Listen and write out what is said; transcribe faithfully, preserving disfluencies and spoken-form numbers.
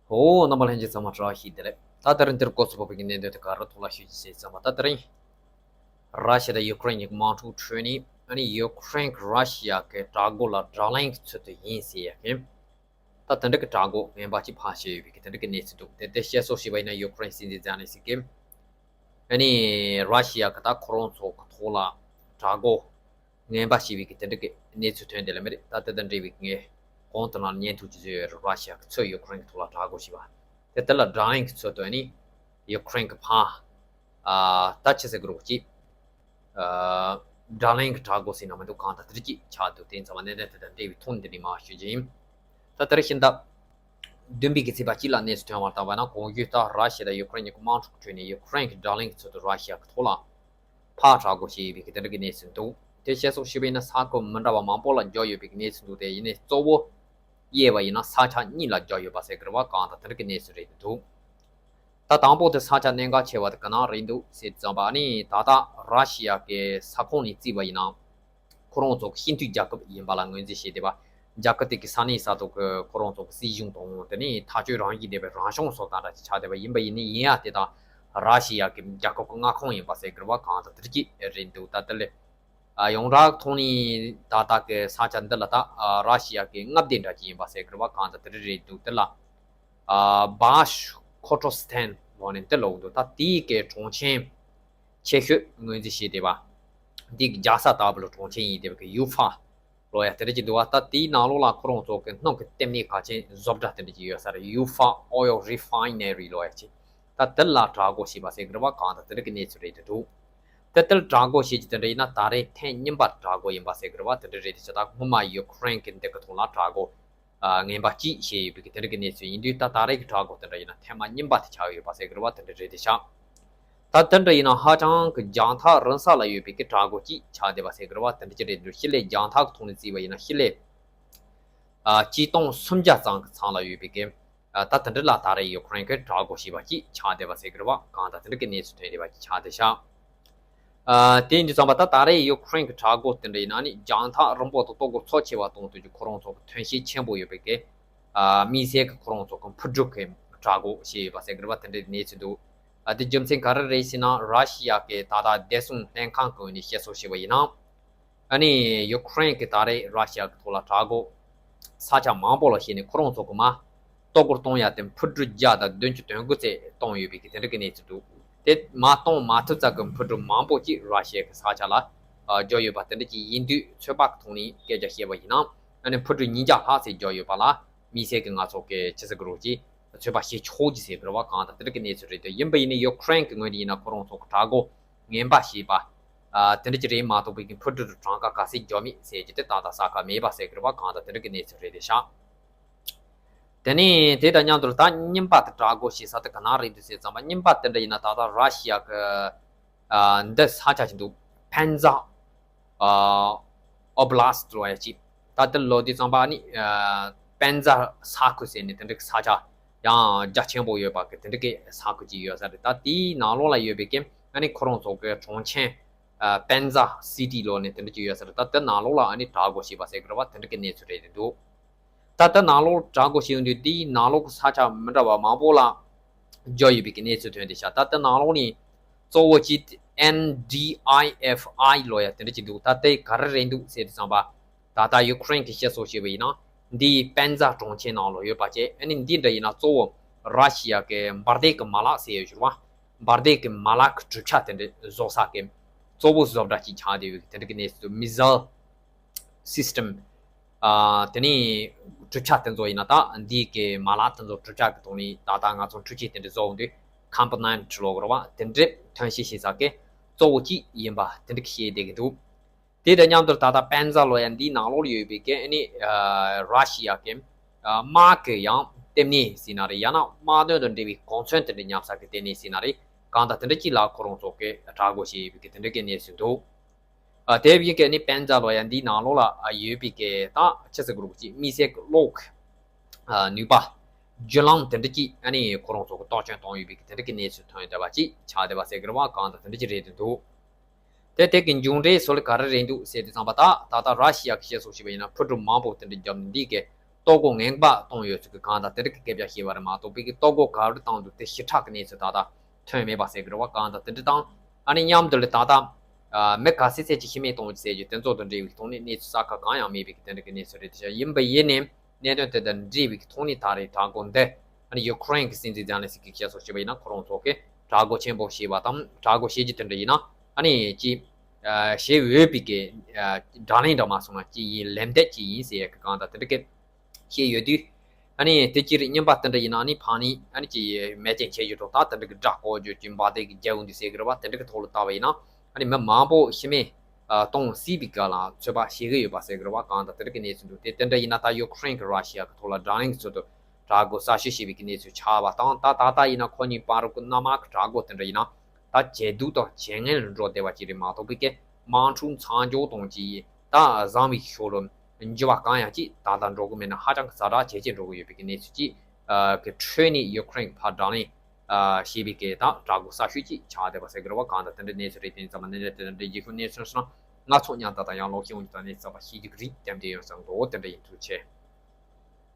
ཨོ། རྣམ་པ་ལྷན་རྒྱས་ཚང་མ་བཀྲ་ཤིས་བདེ་ལེགས། ད་དེ་རིང་འདིར་སྐོར་ཚོགས་པ་གི་གནད་དོན་དེ་ག་རེ་ཐོག་ལ་ཞུ་རྒྱུ་ཟེར་ཙམ་པ། ད་དེ་རིང་ར་ཤི་ཡ་དང་ཡུ་ཀེ་རེན་གཉིས་ཀྱི་དམག་འཁྲུག་ཁྲོད་ནས་ཨ་ནི་ཡུ་ཀེ་རེན་གྱིས་ར་ཤི་ཡ་གི་དྲག་འགོ་ལ་བརྡ་ལན་གྱི་ཚུལ་དུ་ཡིན་ཟེར་ཡ་གི། ད་དེ་འདྲ་གི་དྲག་འགོ་ངན་པ་ཅིག་ཕར་བྱས་ཡོད་པའི་གི་དེ་འདྲ་གི་གནས་ཚུལ་འདུག་དེ་དེ་བཤད་སྲོལ་ཞིག་པ་ཡིན་ན། ཡུ་ཀེ་རེན་སྲིད་འཛིན་ཛེ་ལན་སི་ཀི་ཨ་ནི་ར་ཤི་ཡ་གི་ད་ཁོ་རང་ཚོ་གི་ཐོག་ལ་དྲག་འགོ་ངན་པ་བྱས་པའི་གི་དེ་འདྲ་གི་གནས་ཚུལ་ཐོན་དེ་ལ་མི་རེད། ད་དེ་དང་འབྲེལ་བའི་ངས་གོང་དུ་ནང་བརྙན་ཐུང་ཅིག་བཟོས་ཡོད་རེད། ར་ཤི་ཡ་གི་ཚུར་ཡུ་ཀེ་རེན་གི་ཐོག་ལ་དྲག་འགོ་བྱས་པ་དེ། དེ་ལ་བརྡ་ལན་གི་ཚུལ་དུ་ཨ་ནི་ཡུ་ཀེ་རེན་གི་ཕར་ཨ་ད་ཆི་ཟེར་གི་རེད་ཅིག་ཨ་བརྡ་ལན་གི་དྲག་འགོ་ཟེར་ན་མི་འདུག་གང་ལྟར་དེ་འདྲ་ཅིག་ཆགས་འདུག་དེ་ཙམ་པ་གནད་དོན་དེ་དང་འབྲེལ་བའི་ཐོག་འདི་ནས་མར་ཞུ་རྒྱུ་ཡིན། ད་དེ་རིང་ཤིང་རྟ་བདུན་པའི་གི་ཚེས་པ་གཅིག་ལ་གནས་ཚུལ་ཐོན་པར་བལྟས་པ་ན། གོང་ཞུས་ལྟར་ར་ཤི་ཡ་དང་ཡུ་ཀེ་རེན་གཉིས་ཀྱི་དམག་འཁྲུག་ཁྲོད་ནས་ཡུ་ཀེ་རེན་གྱི་བརྡ་ལན་གྱི་ཚུལ་དུ་ར་ཤི་ཡ་གི་ཐོག་ལ་ཕར་དྲག་འགོ་བྱས་ཡོད་པའི་གི་དེ་འདྲ་གི་གནས་ཚུལ་འདུག་དེ་བཤད་སྲོལ་ཞིག་པ་ཡིན་ན་ས་ཁུལ་མི་འདྲ་བ་མང་པོ་ལ་བརྒྱབ་ཡོད་པའི་གི་གནས་ཚུལ་འདུག་དེ་ཡིན་ནའི་གཙོ་བོ་དབྱེ་བ་ཡིན་ན་ས་ཆ་གཉིས་ལ་བརྒྱབ་ཡོད་པ་ཟེར་གི་རེད་པ། གང་ལྟར་དེ་འདྲ་གི་གནས་ཚུལ་རེད་འདུག་ད་དང་པོ་དེ་ས་ཆ་གནད་འགག་ཆེ་བ་དེ་ག་ན་རེད་འདུག་ཟེར་ཙམ་པ་ནི། ད་ལྟ་ར་ཤི་ཡ་གི་ས་ཁོངས་ནས་བརྩིས་པ་ཡིན་ན། ཁོ་རང་ཚོ་གི་སྤྱི་མཐུན་རྒྱལ་ཁབ་ཡིན་པ་ལ་ངོས་འཛིན་བྱས་བསྡད་པ། རྒྱལ་ཁབ་དེ་གི་ས་གནས་ས་ཐོག་གི་ཁོ་རང་ཚོ་གི་སྲིད་གཞུང་དང་། དེ་ནས་ཐག་གཅོད་རང་བཞིན་ལྡན་པའི་རང་སྐྱོང་སོགས་དང་འདྲ་ཅིག་ཆགས་བསྡད་པ་ཡིན་པ་ཡིན་ནའི། ཡིན་ཡང་དེ་དག་ར་ཤི་ཡ་གི་རྒྱལ་ཁབ་ཀྱི་མངའ་ཁོངས་ཡིན་པ་ཟེར་གི་རེད་པ། གང་ལྟར་དེ་འདྲ་ཅིག་རེད་འདུག་ད་དེ་ལས་ཨ་ཡོངས་གྲགས་ཐོག་ནས་ད་ལྟ་གི་ས་ཆ་འདི་ལ་ད་ཨ་ར་ཤི་ཡ་གི་མངའ་སྡེ་འདྲ་ཅིག་ཡིན་པ་ཟེར་གི་རེད་པ། གང་ལྟར་དེ་འདྲ་རེད་འདུག་དེ་ལ་ཨ་བཱཤ་ཁོ་ཊོ་སི་ཐན་ལོ་ནས་འདི་ལོག་འདུག་ད་དེའི་གི་གྲོང་ཆེན་ཆེ་ཤོས་ངོས་འཛིན་བྱས་བསྡད་པ། འདི་གི་རྒྱལ་ས་ལྟ་བུ་ལ་གྲོང་ཆེན་ཡིན་བསྡད་པ་གི་ཡུ་ཧྥ་ལོ་ཡ་དེ་འདྲ་ཅིག་འདུག་པ། ད་དེའི་ནང་ལོགས་ལ་ཁོ་རང་ཚོ་གི་སྣུམ་གི་ལྟེ་གནས་གལ་ཆེན་བཟོ་གྲྭ་དེ་འདྲ་ཅིག་ཡོད་ས་རེད། ཡུ་ཧྥ་ཨོ་ཡལ་རི་ཕའི་ནེ་རི་ལོ་ཡ་ཅིག་ད་དེ་ལ་དྲག་འགོ་བྱས་པ་ཟེར་གི་རེད་པ། གང་ལྟར་དེ་འདྲ་གི་གནས་ཚུལ་རེད་འདུག་དེ་ལྟར་དྲག་འགོ་བྱེད་ཀྱི་དེ་འདྲ་ཡིན་ན། ད་རེས་ཐེངས་གཉིས་པ་དྲག་འགོ་ཡིན་པ་ཟེར་གི་རེད་པ། དེ་འདྲ་རེད་དེ་ཆ། ད་སྔོན་མ་ཡུ་ཀེ་རེན་གི་འདི་གི་ཐོག་ལ་དྲག་འགོ་ཨ་ངན་པ་གཅིག་བྱས་ཡོད་པའི་གི་དེ་འདྲ་གི་གནས་ཚུལ་ཡིན་དུས། ད་ད་རེས་ཀྱི་དྲག་འགོ་དེ་འདྲ་ཡིན་ན་ཐེངས་མ་གཉིས་པ་དེ་ཆགས་ཡོད་པ་ཟེར་གི་རེད་པ། དེ་འདྲ་རེད་དེ་ཆ། ད་དེ་འདྲ་ཡིན་ན་ཧ་ཅང་གི་རྒྱང་ཐག་རིང་ས་ལ་ཡོད་པའི་གི་དྲག་འགོ་གཅིག་ཆགས་བསྡད་པ་ཟེར་གི་རེད་པ། དེ་འདྲ་ཅིག་རེད་འདུག་ཕྱི་ལས་རྒྱང་ཐག་གི་ཐོག་ནས་བརྩིས་པ་ཡིན་ན། ཕྱི་ལས་ཨ་སྤྱི་སྟོང་སུམ་བརྒྱ་ཙམ་གི་མཚམས་ལ་ཡོད་པའི་གི་ཨ་ད་དེ་འདྲ་ལ་ད་རེས་ཡུ་ཀེ་རེན་གྱིས་དྲག་འགོ་བྱས་པ་ཅིག་ཆགས་བསྡད་པ་ཟེར་གི་རེད་པ། གང་ལྟར་དེ་འདྲ་གི་གནས་ཚུལ་ཐོན་བསྡད་པ་ཅིག་ཆགས་བསྡད་ཤག་ཨ་དེ་ཡིན་དུས་ཙམ་པ། ད་ད་རེས་ཡུ་ཀེ་རེན་གྱི་དྲག་འགོ་དེ་འདྲ་ཡིན་ན་ནི་རྒྱང་ཐག་རིང་པོ་དང་ལྟོ་གོས་འཚོ་ཆེ་བ་གཏོང་ཐུབ་རྒྱུ། ཁོ་རང་ཚོ་གི་ཐོན་སྐྱེད་ཆེན་པོ་ཡོད་པའི་གི་ཨ་དམིགས་བསལ་གྱི་ཁོ་རང་ཚོ་གི་འཕུར་གྲུ་གི་དྲག་འགོ་བྱས་ཡོད་པ་ཟེར་གི་རེད་པ། དེ་འདྲའི་གནས་ཚུལ་འདུག་ཨ་དེ་རྒྱུ་མཚན་ག་རེ་རེད་ཟེར་ན། ར་ཤི་ཡ་གི་ད་ལྟ་བདེ་སྲུང་ལྷན་ཁང་གི་ངོས་ནས་བཤད་སྲོལ་ཞིག་པ་ཡིན་ན། ཨ་ནི་ཡུ་ཀེ་རེན་གྱིས་ད་རེས་ར་ཤི་ཡ་གི་ཐོག་ལ་དྲག་འགོ་ས་ཆ་མང་པོ་ལ་བྱས་ནས་ཁོ་རང་ཚོ་གི་མར་ལྟོ་གོས་གཏོང་ཡ་དེ་འཕུར་གྲུ་བརྒྱ་དང་བདུན་ཅུ་དོན་དགུ་ཙམ་བཏང་ཡོད་པའི་གི་དེ་འདྲ་གི་གནས་ཚུལ་འདུག་དེ་མར་གཏོང་མ་ཐུབ་ཙམ་གི་འཕུར་གྲུ་མང་པོ་ཅིག་ར་ཤི་ཡ་གི་ས་ཆ་ལ་ཨ་བརྒྱབ་ཡོད་པ་དེ་འདྲ་ཅིག་ཡིན་དུས། ཚོད་དཔག་གི་ཐོག་ནས་སྐད་ཆ་བཤད་པ་ཡིན་ན། ཨ་ནི་འཕུར་གྲུ་ཉིས་བརྒྱ་ལྷག་ཙམ་བརྒྱབ་ཡོད་པ་ལ་དམིགས་བསལ་གྱི་ང་ཚོ་གི་ཆི་ཟེར་གི་རེད་ཅིག་ཚོད་དཔག་བྱེད་ཆོག་གི་ཟེར་གི་རེད་པ། གང་ལྟར་དེ་འདྲ་གི་གནས་ཚུལ་རེད་འདུག་ཡིན་པ་ཡིན་ནའི་ཡུ་ཀེ་རེན་གྱི་ངོས་ནས་ཡིན་ན། ཁོ་རང་ཚོ་གི་དྲག་འགོ་ངན་པ་བྱས་པ་ཨ་དེ་འདྲ་ཅིག་རེད་མ་གཏོགས་པའི་གི་འཕུར་གྲུ་དང་གྲངས་ཀ་ག་ཚད་བརྒྱབ་མེད་ཟེར་རྒྱུ་དེ་ད་ལྟ་གསལ་ཁ་མེད་པ་ཟེར་གི་རེད་པ། གང་ལྟར་དེ་འདྲ་གི་གནས་ཚུལ་རེད་དེ་ཤག་དེ་ནས་དེ་དང་མཉམ་དུ་ད་གཉིས་པ་དེ་དྲག་འགོ་བྱེད་ས་དེ་ག་ན་རེད་འདུག་ཟེར་ཙམ་པ། གཉིས་པ་དེ་འདྲ་ཡིན་ན། ད་ལྟ་ར་ཤི་ཡ་གི་ཨ་འདི་ས་ཆ་ཅིག་འདུག་པན་ཛ་ཨ་ཨོབ་ལ་སི་ཊི་ལོ་ཡ་ཅིག་ད་དེ་ལོ་དུས་ཙམ་པ་ནི་ཨ་པན་ཛ་ས་ཁུལ་ཟེར་ནས་དེ་འདྲ་གི་ས་ཆ་ཡང་རྒྱ་ཆེན་པོ་ཡོད་པ་གི་དེ་འདྲ་གི་ས་ཁུལ་ཅིག་ཡོད་ས་རེད། ད་དེའི་ནང་ལོགས་ལ་ཡོད་པའི་གི་ཨ་ནི་ཁོ་རང་ཚོ་གི་གྲོང་ཁྱེར་ཨ་པན་ཛ་སི་ཊི་ལོ་ནས་དེ་འདྲ་ཅིག་ཡོད་ས་རེད། ད་དེ་ནང་ལོགས་ལ་ཨ་ནི་དྲག་འགོ་བྱས་པ་ཟེར་གི་རེད་པ། དེ་འདྲ་གི་གནས་ཚུལ་རེད་འདུག་ད་ལྟ་ནང་ལོགས་དྲག་འགོ་བྱས་ཡོང་དུས། དེའི་ནང་ལོགས་ཀྱི་ས་ཆ་མི་འདྲ་བ་མང་པོ་ལ་བརྒྱབ་ཡོད་པའི་གི་གནས་ཚུལ་ཐོན་བསྡད་ཤག་ད་ལྟ་ནང་ལོགས་ནས་གཙོ་བོ་གཅིག་ཨེན་ཌི་ཨའི་ཨེཕ་ཨའི་ལོ་ཡ་དེ་འདྲ་ཅིག་འདུག་ད་དེ་ག་རེ་རེད་འདུག་ཟེར་དུས་ཙམ་པ། ད་ལྟ་ཡུ་ཀེ་རེན་གྱིས་བཤད་སྲོལ་བྱས་པ་ཡིན་ན། འདི་པན་ཛ་གྲོང་ཁྱེར་ནང་ལ་ཡོད་པ་བྱས། ཨ་ནི་འདི་འདྲ་ཡིན་ན་གཙོ་བོ་ར་ཤི་ཡ་གི་འབར་མདེལ་གྱི་མ་ལག་ཟེར་ཡོད་ཤག་པ། འབར་མདེལ་གྱི་མ་ལག་གི་གྲུབ་ཆ་དེ་འདྲ་བཟོ་ས་གི་གཙོ་བོ་བཟོ་གྲྭ་ཅིག་ཆགས་བསྡད་ཡོད་པའི་དེ་འདྲ་གི་གནས་ཚུལ། མི་ཟེལ་སིས་ཊམ། ཨ་དེ་ནས་གྲུབ་ཆ་དེ་ཚོ་ཡིན་ན། ད་འདི་གི་མ་ལག་དེ་ཚོ་གྲུབ་ཆ་གི་ཐོག་ནས་ད་ལྟ་ང་ཚོ་འཕྲུལ་ཆས་དེ་འདྲ་བཟོ་འོང་དུས། ཀམ་པོ་ནེན་ཊི་ལབ་དགོས་རེད་པ། དེ་འདྲ་ཐོན་སྐྱེད་བྱེད་ས་གི་གཙོ་བོ་གཅིག་ཡིན་པ་དེ་འདྲ་བཤད་བསྡད་ཀྱི་འདུག་དེ་དང་མཉམ་དུ་ད་ལྟ་པན་ཛ་ལོ་ཡ་འདིའི་ནང་ལོགས་ལ་ཡོད་པའི་གི་ཨ་ནི་ཨ་ར་ཤི་ཡ་གི་ཨ་དམག་གི་ཡང་ལྟེ་གནས་ཟེར་ན་རེད། ཡང་ན་དམག་དོན་དང་འབྲེལ་བའི་གོ་མཚོན་དེ་འདྲ་བརྙབ་ས་གི་ལྟེ་གནས་ཟེར་ན་རེད། གང་ལྟར་དེ་འདྲ་གཅིག་ལ་ཁོ་རང་ཚོ་གིས་དྲག་རྒོལ་བྱས་ཡོད་པའི་གི་དེ་འདྲ་གི་གནས་ཚུལ་འདུག་ཨ་དེ་བཞིན་གི་ནི་པན་ཛ་ལོ་ཡ་འདིའི་ནང་ལོགས་ལ་ཨ་ཡོད་པའི་གི་ད་ཆི་ཟེར་དགོས་རེད་པ། ཅིག་དམིགས་བསལ་གི་གློག་ཨ་ནུས་པ་བརྒྱུད་ལམ་དེ་འདྲ་གཅིག་ཨ་ནི་ཁོ་རང་ཚོ་གིས་གཏོར་སྐྱོན་བཏང་ཡོད་པའི་གི་དེ་འདྲ་གི་གནས་ཚུལ་ཐོན་ཡོད་བསྡད་པ་ཅིག་ཆགས་བསྡད་པ་ཟེར་གི་རེད་པ། གང་ལྟར་དེ་འདྲ་གཅིག་རེད་འདུག་དེ་དེ་གི་མཇུག་འབྲས་སུ་ལ་ག་རེ་རེད་འདུག་ཟེར་དུས་ཙམ་པ། ད་ད་ལྟ་ར་ཤི་ཡ་གི་བཤད་སྲོལ་ཞིག་པ་ཡིན་ན། འཕུར་གྲུ་མང་པོ་དེ་འདྲ་བརྒྱབ་ནས་འདི་གི་ ལྟོ་གོས་ངན་པ་བཏང་ཡོད་ཚུལ་གྱི་གང་ལྟར་དེ་འདྲ་གི་སྐད་ཆ་བཤད་པ་རེད་མ་གཏོགས་པའི་གི་ལྟོ་གོས་ག་རེ་བཏང་འདུག་དེ་ཞེ་དྲག་གི་གནས་ཚུལ་ད་ལྟ་ཐོན་མེད་པ་ཟེར་གི་རེད་བ། གང་ལྟར་དེ་འདྲ་དང་ཨ་ནི་མཉམ་དུ་ལ་ད་ལྟ་ཨ་མི་ག་ཚད་ཚད་ཀྱི་ཤི་རྨས་བཏང་ཡོད་ཟེར་རྒྱུ་དེ་ཚོ་དང་འབྲེལ་བའི་ཐོག་ནས་གནས་ཚུལ་གསལ་ཁ་གང་ཡང་མེད་པའི་གི་དེ་འདྲ་གི་གནས་ཚུལ་རེད། དེ་ཡིན་པ་ཡིན་ནའི་གནད་དོན་དེ་དང་འབྲེལ་བའི་གི་ཐོག་ནས་ད་རེས་དྲག་རྒོལ་འདི་ཨ་ནི་ཡུ་ཁུ་རེན་གྱི་སྲིད་འཛིན་ཛེ་ལན་སི་ཀི་གིས་བཤད་སོགས་བྱས་པ་ཡིན་ན་ཁོ་རང་ཚོ་གིས་དྲག་རྒོལ་ཆེན་པོ་བྱས་པ་དང་དྲག་རྒོལ་བྱེད་རྒྱུ་དེ་འདྲ་ཡིན་ན་ཨ་ནི་ཅི་བྱེད་འོས་པའི་གི་བགྲོ་གླེང་འདྲ་མ་སོང་ན་ཅི་ཡིན་ལན་འདེབས་ཅི་ཡིན་ཟེར་ཡ་གི་གང་ལྟར་དེ་འདྲ་གི་བཤད་ཡོད་དུས། ཨ་ནི་དེ་ཅི་རིགས་རྙིང་པ་དེ་འདྲ་ཡིན་ན་ཨ་ནི་ཕ་ནི་ཨ་ནི་ཅི་མེ་ཅན་ཆེ་ཡོད་འགྲོ་ད་དེ་འདྲ་གི་དགྲ་ལྐོག་ཇོ་ཅི་འབའ་དེ་གི་རྒྱལ་བོ་འདི་ཟེར་གི་རེད་བ། དེ་འདྲ་གི་ཐོག་ལ་ལྟ་བ་ཡིན་ན་ཨ་ནི་མི་མང་པོ་ཤི་རྨས་གཏོང་སྲིད་པའི་སྐབས་ལ་ཚོད་དཔག་བྱེད་གི་ཡོད་པ་ཟེར་གི་རེད་བ། གང་ལྟར་དེ་འདྲ་གི་གནས་ཚུལ་འདུག་དེ་དེ་འདྲ་ཡིན་ན་ད་ཡུ་ཁུ་རེན་གི་ར་ཤི་ཡ་གི་ཐོག་ལ་བགྲོ་གླེང་གི་ཚུལ་དུ་དྲག་རྒོལ་གསར་ཤོས་བྱེད་པའི་གི་གནས་ཚུལ་ཆགས་པ་དང་ད་ད་ལྟ་ཡིན་ན་ཁོ་གཉིས་བར་གི་གནམ་དམག་གི་དྲག་རྒོལ་དེ་འདྲ་ཡིན་ན། ད་ཇེ་སྡུག་དང་ཇེ་ངན་ལ་འགྲོ་བསྡད་པ་ཅིག་རེད་མ་གཏོགས་པའི་གི་དམག་འཁྲུག་མཚམས་འཇོག་དང་ཅིག་ད་བཟང་བའི་ཕྱོགས་ལ་འགྱུར་བ་གང་ཡང་ཅིག་ད་ལྟ་འགྲོ་གི་མེད་ན་ཧ་ཅང་གི་ཛ་དྲག་ཇེ་ཆེ་འགྲོ་གི་ཡོད་པའི་གི་གནས་ཚུལ་ཅིག་གི་ཁྲོད་ནས་ཡུ་ཁུ་རེན་གྱི་ཕར་བགྲོ་གླེང་བྱེད་པའི་གི་ད་དྲག་རྒོལ་གསར་ཤོས་ཅིག་ཆགས་བསྡད་པ་ཟེར་གི་རེད་བ། གང་ལྟར་དེ་འདྲའི་གནས་ཚུལ་རེད། དེ་ཙམ་ལ་ནས་ནས་དེ་འདྲའི་རྗེས་ཤུལ་གནས་ཚུལ་སོང་ན་ང་ཚོ་མཉམ་དུ་དང་ཡང་ལོག་ཤེས་འོང་གི་ད་གནས་ཚུལ་ཙམ་པ་ཤེས་རྒྱུ་གི་རིགས་དེ་འདྲ་ཡོད་ཙང་འགྲོ་དེ་འདྲ་ཡིན། ཐུགས་རྗེ་ཆེ།